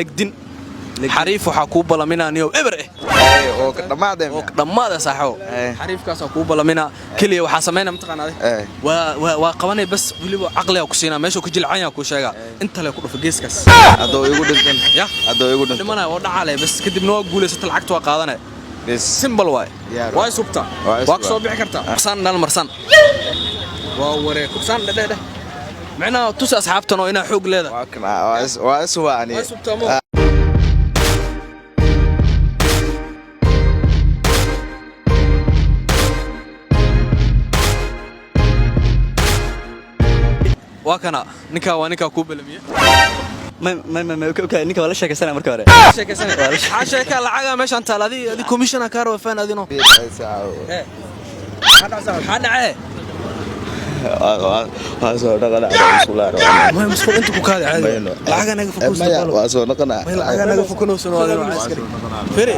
Legdin xariif waxaa kuu balaminaa niyow eber eh. Oo ka dhammaadeen. Oo dhammaada saaxiibow. Xariifkaasaa kuu balaminaa. Keliya waxaa sameynaa, mataqaanaa adi? Waa qabanay bas, weliba caqligaa ku siinaa, meeshuu ka jilcan yaa kuu sheegaa, inta le ku dhufo geeskaas. Hadduu igu dhintan? Ya. Hadduu igu dhinto? Dhimanaya oo dhacale bas, kadibna waa guulaysata, lacagta waa qaadanaya. Bes. Simple waay. Diyaar. Waa isubtaa. Waa waa ka soo isubaa. Bixi kartaa saan dhan marsan waa waree saan dheh dheh, micnaha tusi asxaabtan oo inaa xoog leedahay. Waa kan, waa isubaa ani. Waa isubtaa mo. Waa kana ninkaa, waa ninkaa kuu balamiye. May may may may, okay, ninka waa la sheekaysanaya marka hore. Maxaa sheekaa? Lacagaa meeshaan taal, adi commissiona kaa raba faan adino. Maxaa dhacee? Waa soo dhaqana, iskuulaa rabaa. May, musqul inta ku kaadi caadi. Lacagaa naga fokuusta. Maya, waa soo dhaqana. May, lacagaa naga fokunaysan oo adino iska firi.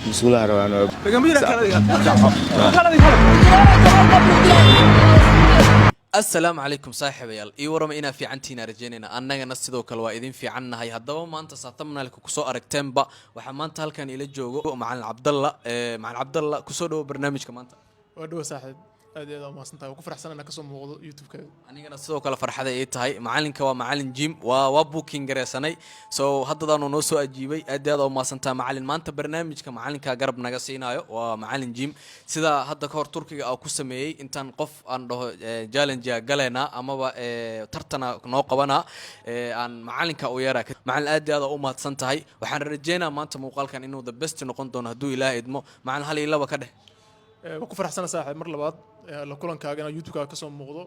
Musqulaa rabaa. Asalaamu calaykum saaxiibayaal, ii warama? Inaa fiicantihiin rajaynayna, annagana sidoo kale waa idin fiicannahay. Haddaba maanta saa thumbnailka kusoo aragteenba, waxaa maanta halkan ila joogo macalin Cabdalla. Macalin Cabdalla, kusoo dhawo barnaamijka maanta. Waa dhowa saaxiib, aad iyo aad waa mahadsantahay. Waa ku faraxsan inaan kasoo muuqdo YouTube-kaaga. Anigana sidoo kale farxaday ii tahay. Macalinka waa macalin gym, waa booking gareysanay, so haddadaanu noo soo ajiibay. Aad iyo aad aa umahadsantaha macalin. Maanta barnaamijka macalinka garab naga siinayo waa macalin gym. Sida hadda ka hor Turkiga aa ku sameeyey, intaan qof aan dhaho challenge galeynaa amaba tartana noo qabanaa, aan macalinka u yeeraa. Macalin, aad iyo aad aa u mahadsan tahay. Waxaan rajeynaa maanta muuqaalkan inuu the best noqon doono hadduu Ilaah idmo. Macalin, hal iyo laba ka dheh. Waa ku faraxsana saaxiib mar labaad la kulankaaga, inaan YouTube-kaaga kasoo muuqdo.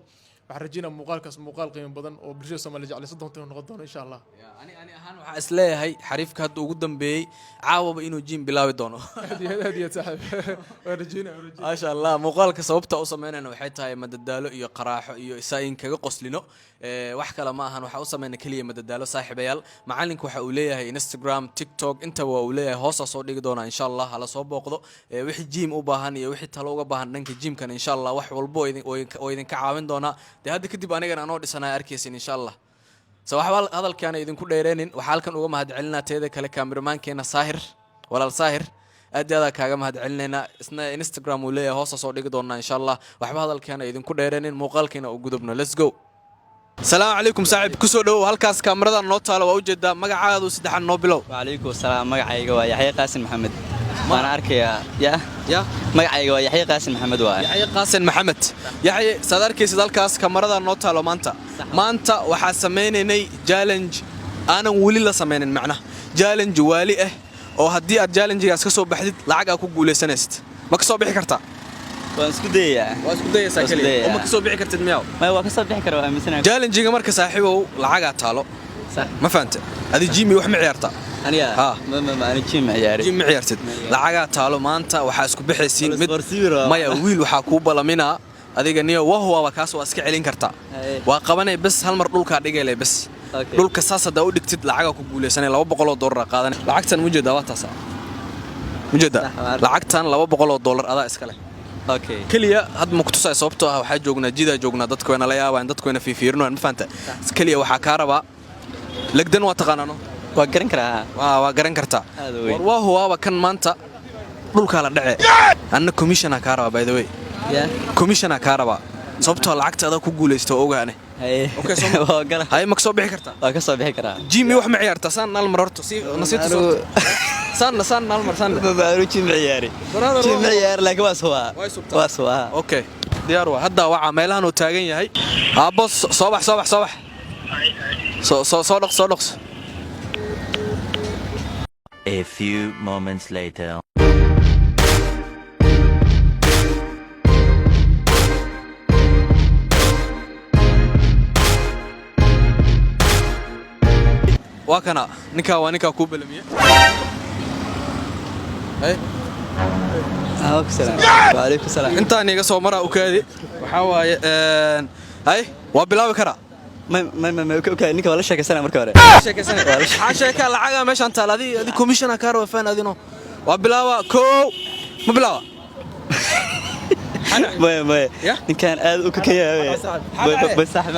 Waxaan rajeynaa muuqaalkaas muuqaal qiimo badan oo bulshada Soomaaliya jeclaysan doonta inuu noqon doono, insha Allah. Ani ahaan waxaa is leeyahay xariifka hadda ugu dambeeyey caawaba inuu gym bilaabi doono. Aad iyo aad, aad iyo aad saaxiib, waan rajeynaa, waan rajeynaa. Maasha Allah. Muuqaalka sababta u sameynayna waxay tahay madadaalo iyo qaraaxo iyo isaa in kaga qoslino. Wax kale ma ahan, waxaa u sameyna keliya madadaalo saaxiibayaal. Macalinka waxa uu leeyahay Instagram, TikTok, intaba waa uu leeyahay, hoosaa soo dhigi doonaa insha Allah, hala soo booqdo. Wixii gym u baahan iyo wixii talo uga baahan dhanka gymkan, insha Allah wax walbo oo idinka caawin doonaa. Dee hadda kadib anigana anoo dhisanaya arkaysin insha Allah. So waxba hadalkaana idinku dheereenin. Waxaa halkan uga mahadcelinaa teeda kale kaamiramaankeena Saahir. Walaal Saahir, aad iyo aad kaaga mahadcelinaynaa. Isna Instagram uu leeyahay, hoosa soo dhigi doonaa insha Allah. Waxba hadalkaana idinku dheereenin, muuqaalkiina u gudubno. Let's go. Salaamu calaykum saaxiib, kusoo dhowow. Halkaas kaamiradan noo taalo waa ujeedaa. Magacaadu saddexan noo bilow. Wacalaykum asalaam. Magacayga waa Yaxya Qaasin Maxamed. Waan arkayaa ya. Ya. Magacayga waa Yaxya Qaasin Maxamed waaye. Yaxye Qaasin Maxamed. Yaxye, saad arkaysid halkaas kamarada noo taalo, maanta waxaa samaynaynay challenge aanan weli la samaynin, macnaha challenge waali ah oo haddii aad challengegaas ka soo baxdid lacag aad ku guulaysanaysid. Ma ka soo bixi kartaa? Waan isku dayayaa. Waa isku dayaysaa? Waan isku keliya dayayaa. Oo ma ka soo bixi kartid miyaw? Maya, waa ka soo bixi kara, waa aaminsanahay. Challenge-ga marka saaxiibow, lacagaa taalo. Sax. Ma fahante? Adi gym wax ma ciyaartaa? Aniga? Ha. Ma ani gym ma ciyaari. Gym ma ciyaartid. Lacagaa taalo maanta, waxaa isku bixaysiin mid Isqorsiir waa. Maya, wiil waxaa kuu balaminaa adiga niyo wahwaaba kaas waa iska celin kartaa. Haye. Waa qabanay bes, hal mar dhulkaa dhigale bes. Okay. Dhulka saas haddaa u dhigtid, lacagaa ku guulaysanay, $200 qaadanay. Lacagtan mujeedaa? Waa taasa, mujeedaa? Sax, waa. Lacagtan $200 adaa iska leh. Okay. Keliya hadda ma kutusaya, sababtoo ah waxaa joognaa jidaa joognaa, dadku wayna la yaabayaan, dadku wayna fiifiirinayaan. Ma fahanta? Keliya waxaa kaa rabaa legdan, waa taqaanaano? Waa garan karaa. Waa garan kartaa. Aad u weyn. War waa huwaaba kan maanta dhulkaa la dhece, anna commissiona kaa rabaa, by the way. Ya. Commissiona kaa rabaa, sababtoo lacagta adaa ku guulaysta oo ogaane. Haye. Okay, soo Waa gala. Haye, ma ka soo bixi kartaa? Waa ka soo bixi karaa. Gym wax ma ciyaartaa? Saan nal mar horto si nasiibta soo saan saan nal mar saan. Ma anu gym ma ciyaari. Brother, Gym ma ciyaari, laakiin waa subaa. Waa subtaa. Waa subaa. Okay, diyaar waa. Hadda waca meelahan uu taagan yahay. Aabbo, soo bax, soo bax, soo bax, soo soo soo dhaqso, soo dhaqso. A few moments later. Waa kana ninkaa, waa ninkaa kuu balamiye. Hey. Wacalaykum salaam. Intaan iga soo maraa u kaadi. Waxaa waaye hay, waa bilaabi karaa. May may may, okay, ninka waa la sheekaysanaya marka hore. Maxaa sheekaa? Lacagaa meeshaan taal, adi commissiona kaa raba faan adino. Waa bilaaba kow, ma bilaaba? Maya, maya. Ya? Ninkaan aad u kakayaabay. Bay saaxiib.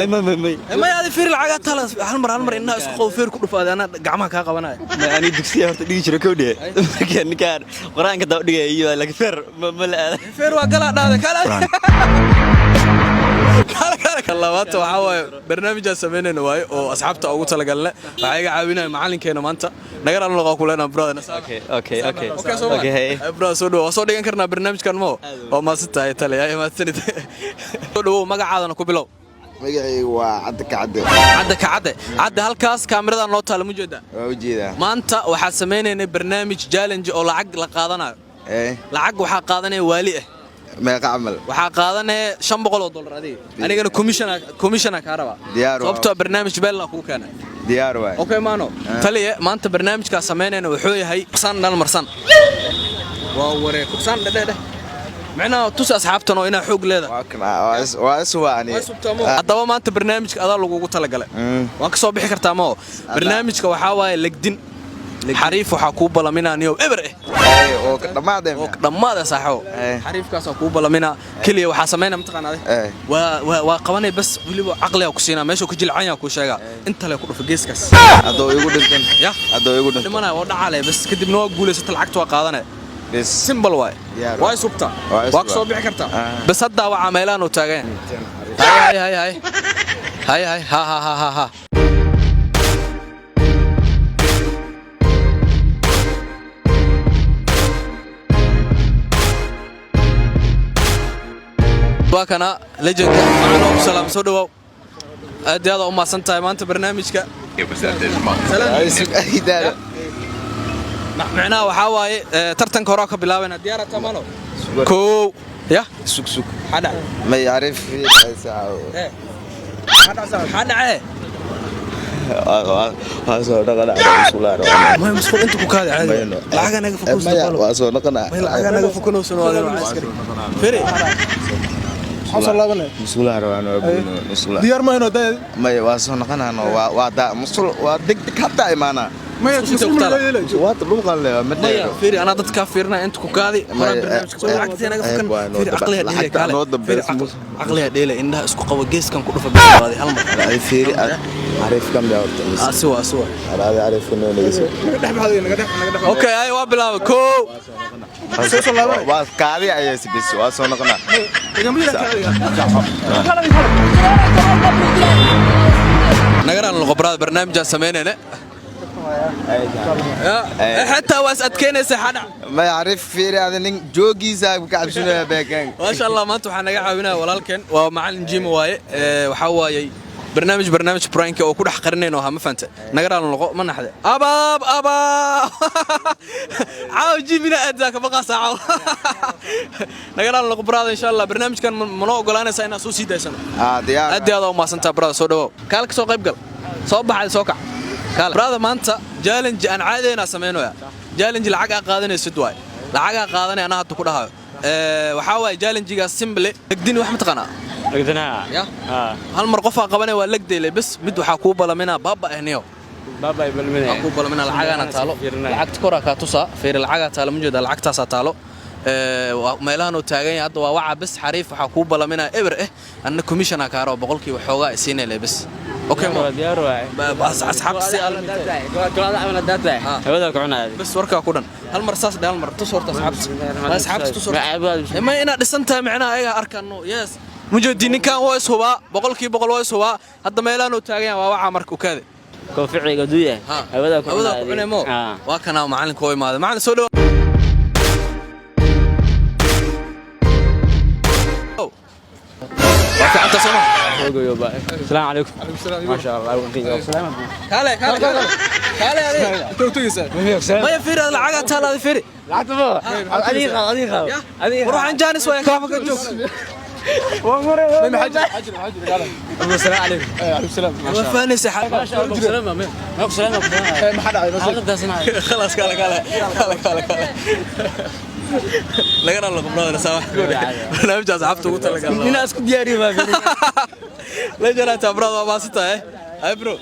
May, may, may, may. Maya, adi fiiri, lacagaa taala. Hal mar, hal mar indhaha isku qabo, feer ku dhufaada, anaa gacmaha kaa qabanaya. May, ani dugsiga horta dhigi jiro kowdhe. Marka ninkaan quraanka daba dhigaya iyo laakiin feer ma la aada. Feer waa galaa dhahda kala kala labaata. Waxaa waaye barnaamijaan samaynayna waaye oo asxaabta ugu talagalne. Waxaa iga caawinaya macalinkeena maanta. Naga raalli noqo kulena, brother. Okay, okay, okay. Okay, soo Okay, hey. Brother, soo dhawo. Waa soo dhigan karnaa barnaamijkan mo. Waa mahadsan tahay tale. Ay, mahadsanid. Soo dhawow, magacaadana ku bilow. Magacaygu waa Cadde Kacadde. Cadde Kacadde. Cadde, halkaas kaamiradan noo taala mu jeedaa? Waa ujeedaa. Maanta waxaa samaynaynay barnaamij challenge oo lacag la qaadanayo. Ee. Lacag waxaa qaadanaya waali ah. Meeqa camal? Waxaa qaadanaya $500 adiga, anigana commissiona kaa rabaa. Diyaar waa. Sababtoo barnaamij beella kuu keenay. Diyaar waay. Okay maano taliye, maanta barnaamijkaa samaynayna wuxuu yahay san dhan marsan waa wareeg san dheh dheh, micnaha tus asxaabtan oo inaa xoog leedahay. Waa kan, waa isuwa ani. Haddaba maanta barnaamijka adaa lagugu talagalay. Waan ka soo bixi kartaa mao. Barnaamijka waxaa waaye legdin xariif. Waxaa kuu balaminaa niyow eber eh. Ee, oo ka dhammaadeen. Oo dhammaada saaxibo. Eh. Xariifkaasaa kuu balaminaa. Keliya waxaa samaynaa mataqaanaa ade? Eh. Waa qabanay bas, weliba caqligaa ku siinaa, meeshuu ka jilcan yaa kuu sheegaa. Inta le ku dhufa geeskaas. Hadduu igu dhintan? Ya. Hadduu igu dhinto? Dhimanaya waa dhacale bas, kadibna waa guulaysata, lacagta waa qaadanaya. Bes. Simple waay. Diyaar. Waa isubtaa. Waa waa ka soo isubtaa. bixi kartaa. Ah. Bas haddaa waxaa meelahan uu taagan yahay. Hay hay hay hay hay, ha ha ha ha ha. Waa kana legendka macaan ugu salaam. Soo dhawow, aad iyo aad u mahadsan tahay maanta barnaamijka. Salaam. Ay, sug ay daalo. Micnaha waxaa waaye tartanka horaa ka bilaabayna. Diyaar tamano kow ya. Sug, sug. Maxaa dhacay? May xariif. Eh. Maxaa dhacee? Waa soo dhaqana musqulaha. May, musqul inta ku kaadi caadi. Lacagaa naga fokuusta. Maya, waa soo dhaqana. May, lacagaa naga fokunaysan waa firi. Maxaa soo laabanaya? Musqulaha rabaan, waa buuno musqulaha. Diyaar ma hayno daa. Maya, waa soo dhaqanaan, waa daa musqul, waa deg deg hataa imaanaa. Maya, Musqul musqul inta ku ma yeelay. Waa luuqan le, ma maya dheero. Firi, anaa dadkaa fiirinaya, inta ku kaadi horaa Maya, barnaamijka lacagta naga eh, fukan. waa noo Firi, caqliga dheele lacagta kaale. noo Firi, dambaysa. Caqliga dheele, indhaha isku qabo, geeskan ku dhufa bilaawaaday hal mar. Ay, fiiri, xariifkan baa horta. Asi waa, asi waa. Araadi xariifkan noo nageyso. Naga dhex baxday, naga dhex, naga dhex. Okay, ay, waa bilaabay kow. Soo laabanaya. Waa kaadi ayaa si bis, waa soo noqonaa. Igama jiraan kaadiga. Nagaraan loqobraada barnaamijaan samaynayna xataa waa is adkeynaysa xadhac. Maya, xariif, fiiri, adi nin joogiisa ka cabsinaya beekaan. Maasha Allah, maanta waxaa naga caawinaya walaalkeen, waa macalin jim waaye. Waxaa waayey barnaamij prank oo ku dhex qarinayno ahaa. Ma fahante? Naga raali noqo, ma naxde. Abaab abaab, caaw jimina aad ka baqaasa caaw. Naga raali noqo brother. Insha Allah barnaamijkan ma noo ogolaanaysaa inaan soo sii daysano? Ah, diyaar. Aad iyo aad u mahadsantaa brother. Soo dhawow, kaal ka soo qayb gal, soo baxay, soo kac, kaal brother. Maanta challenge aan caadeyna sameynaya, challenge lacag aa qaadanaysid waay. Lacag aa qaadanaya anaa hadda ku dhahayo. Waxaa waaye challenge-gaas simple, legdin wax ma taqaanaa? Legdinaa. Ya. Haa. Hal mar qofaa qabanaya waa legdeyle bes. Mid waxaa kuu balaminaa baaba ehniyo. Baaba ay balminaya. Waxaa kuu balaminaa lacagaana taalo. Lacagta koraa kaa tusaa. Fiiri, lacagaa taalo, ma jeedaa? Lacagtaasaa taalo. Meelahan uu taagan yahay hadda waa waca bes. Xariif waxaa kuu balaminaa eber eh, anna commissiona kaa rabo, 100% xoogaa isiinay bes. Okay mo? Diyaar waay. Asxaabta si Hawada ku cunaa. Bes, warkaa ku dhan. Hal mar saas dhe, hal mar tus horta asxaabta. Ma asxaabta tus horta. Ma inaad dhisan tahay macnaha ayaga arkaano. Yes, mujeedi, ninkan waa ishubaa, 100% waa ishubaa. Hadda meelahan uu taagan yahay waa waca marka ukaade. Kooficiga duuya. Hawada ku hawada ku cunay mo. Waa kanaa macalinka oo imaaday. Macalin, soo dhawa. Waa fiicanta soo ma? Assalaamu calaykum. Maasha Allah. Salaam. Kaale, kaale, kaale, kaale adiga. Intee u tegaysaa? Maya, fiiri, lacagaa taala adi, fiiri. Lacagta ma? Adiga qaad, adiga qaad. Adiga. War waxaan jaanis waaya, kaafa ka joog. May, maxaa jira? Maxaa jira? Maxaa jira? Kaale. Assalaamu calaykum. Eh, calaykum salaam. Waa faanaysa. Maasha Allah. Salaam. Ma ku salaam. Eh, maxaa dhacay? Noo sheeg. خلاص، كاله كاله كاله كاله كاله. laga raallo brother, saa barnaamijka asxaabta ugu talagalna Inaa isku diyaariyo baa. la jaraata brother. Waa maasanta eh. Ay bro.